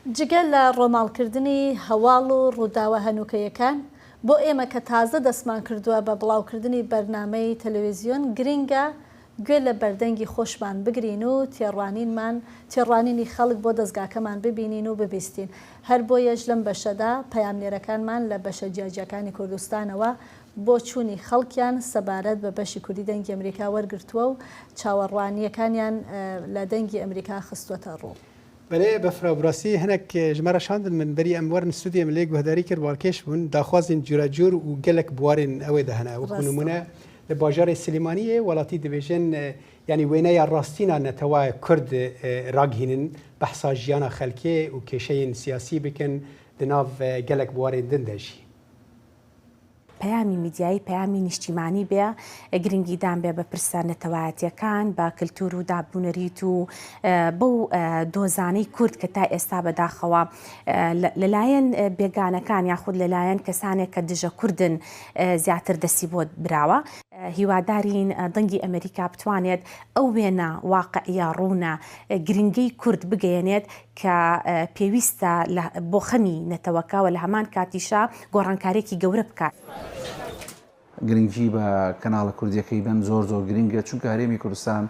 جگە لە ڕۆماڵکردنی هەواڵ و ڕووداوە هەنووکەیەکان، بۆ ئێمە کە تازە دەستمان کردووە بە بڵاوکردنی بەرنامەی تەلەویزیۆن گرنگە گوێ لە بەردەنگی خۆشمان بگرین و تێڕوانینمان تێڕوانینی خەڵک بۆ دەزگاکەمان ببینین و ببیستین. هەر بۆیەش لەم بەشەدا پەیامنێرەکانمان لە بەشە جیاجیاکانی کوردستانەوە بۆچوونی خەڵکیان سەبارەت بە بەشی کوردی دەنگی ئەمریکا وەرگرتووە و چاوەڕوانییەکانیان لە دەنگی ئەمریکا خستووەتە ڕوو. بەرێ بەفرا براسی هەنەک ji me re şandin min berî em werin studyoyê min lê guhdarî kir balkêş bûn daxwazên cûrecûr û gelek biwarên ewê de hene wekû nimûne li bajarê Silêmaniyê welatî dibêjin yanî wêneya rastîna netewa Kurd ragihînin behsa jiyana xelkê û kêşeyên siyasî bikin di nav gelek biwarên din de jî. پەیامی میدیایی پەیامی نیشتیمانی بێ، گرنگیدان بێ بە پرسە نەتەوایەتیەکان، بە کلتور و داب و نەریت و بەو دۆزانەی کورد کە تا ئێستا بەداخەوە لەلایەن بێگانەکان یاخود لەلایەن کەسانێک کە دژە کوردن زیاتر دەستی بۆ براوە. هیوادارین دەنگی ئەمریکا بتوانێت ئەو وێنە واقعیە ڕوونە گرنگەی کورد بگەیەنێت کە پێویستە بۆ خەمی نەتەوەکە و لە هەمان کاتیشا گۆڕانکارییەکی گەورە بکات. گرنگی بە کەناڵە کوردیەکەی بەن زۆر زۆر گرنگە چونکە هەرێمی کوردستان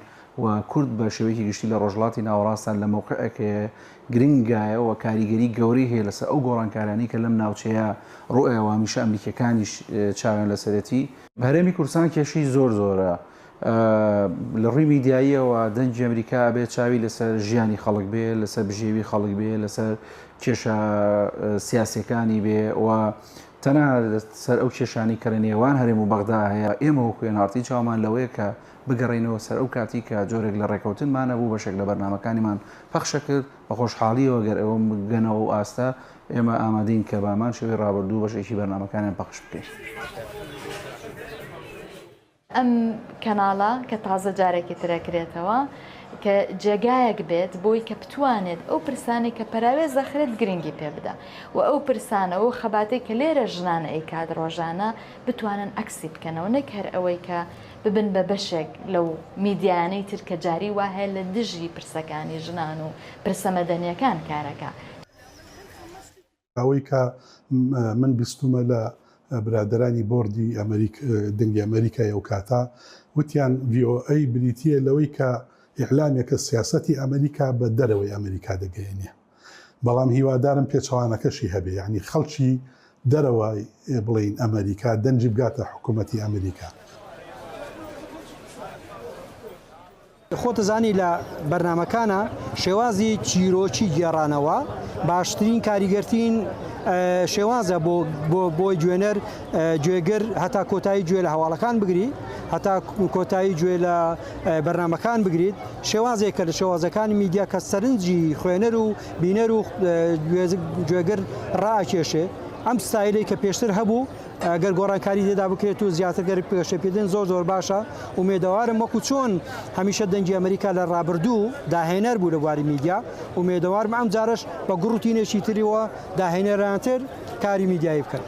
و کورد بە شێوەیەکی گشتی لە ڕۆژهەڵاتی ناوەڕاستان لە مەوقعێک هەیە گرنگایە و کاریگەری گەورەی هەیە لەسەر ئەو گۆڕانکارانەی کە لەم ناوچەیە ڕوئەیە و هەمیشە ئەمریکیەکانیش چاویان لەسەرێتی. هەرێمی کوردستان کێشەی زۆر زۆرە لە ڕووی میدیاییەوە دەنگی ئەمریکا ئەبێ چاوی لەسەر ژیانی خەڵک بێ، لەسەر بژێوی خەڵک بێ، لەسەر کێشە سیاسیەکانی بێ و تەنها لەسەر ئەو کێشانەی کە لە نێوان هەرێم و بەغدا هەیە. ئێمە وەکو NRT چاومان لەوەیە کە بگەڕێینەوە سەر ئەو کاتی کە جۆرێک لە ڕێکەوتنمان هەبوو، بەشێک لە بەرنامەکانیمان پەخشەکرد، بە خۆشحاڵیەوە گەر ئێوە بگەنەوە ئەو ئاستە، ئێمە ئامادەین کە بە هەمان شێوەی ڕابردوو بەشێکی بەرنامەکانیان پەخش بکەین. ئەم کەناڵە کە تازە جارێکی تر ئەکرێتەوە کە جێگایەک بێت بۆی کە بتوانێت ئەو پرسانەی کە پەراوێز دەخرێت گرنگی پێ بدا و ئەو پرسانە و خەباتەی کە لێرە ژنان ئەیکات ڕۆژانە بتوانن عەکسی بکەنەوە نەک هەر ئەوەی کە ببن بە بەشێک لەو میدیایانەی تر کە جاری وا هەیە لە دژی پرسەکانی ژنان و پرسە مەدەنیەکان کارەکا. ئەوەی کە من بیستومە لە برادەرانی بۆردی ئەمریک دەنگی ئەمریکای ئەو کاتە وتیان VOA بریتییە لەوەی کە ئیعلامێکە سیاسەتی ئەمریکا بە دەرەوەی ئەمریکا دەگەیەنێ بەڵام هیوادارم پێچەوانەکەشی هەبێ یانی خەڵکی دەرەوەی بڵێین ئەمریکا دەنگی بگاتە حکوومەتی ئەمریکا. خۆتەزانی لە بەرنامەکانا شێوازی چیرۆکی گێڕانەوە باشترین کاریگەرترین شێوازە بۆ بۆ بۆی گوێنەر گوێگر هەتا کۆتایی گوێ لە هەواڵەکان بگری هەتا کۆتایی گوێ لە بەرنامەکان بگریت شێوازێکە لە شێوازەکانی میدیا کە سەرنجی خوێنەر و بینەر و گوێگر ڕائەکێشێ ئەم ستایلەی کە پێشتر هەبوو گەر گۆڕانکاری تێدا بکرێت و زیاتر گەر پێشەپێدن زۆر زۆر باشە ئومێدەوارم وەکو چۆن هەمیشە دەنگی ئەمریکا لە ڕابردوو داهێنەر بوو لە بواری میدیا ئومێدەوارم ئەم جارەش بە گوڕوتینێکی تریوە داهێنەرانتر کاری میدیایی بکەن.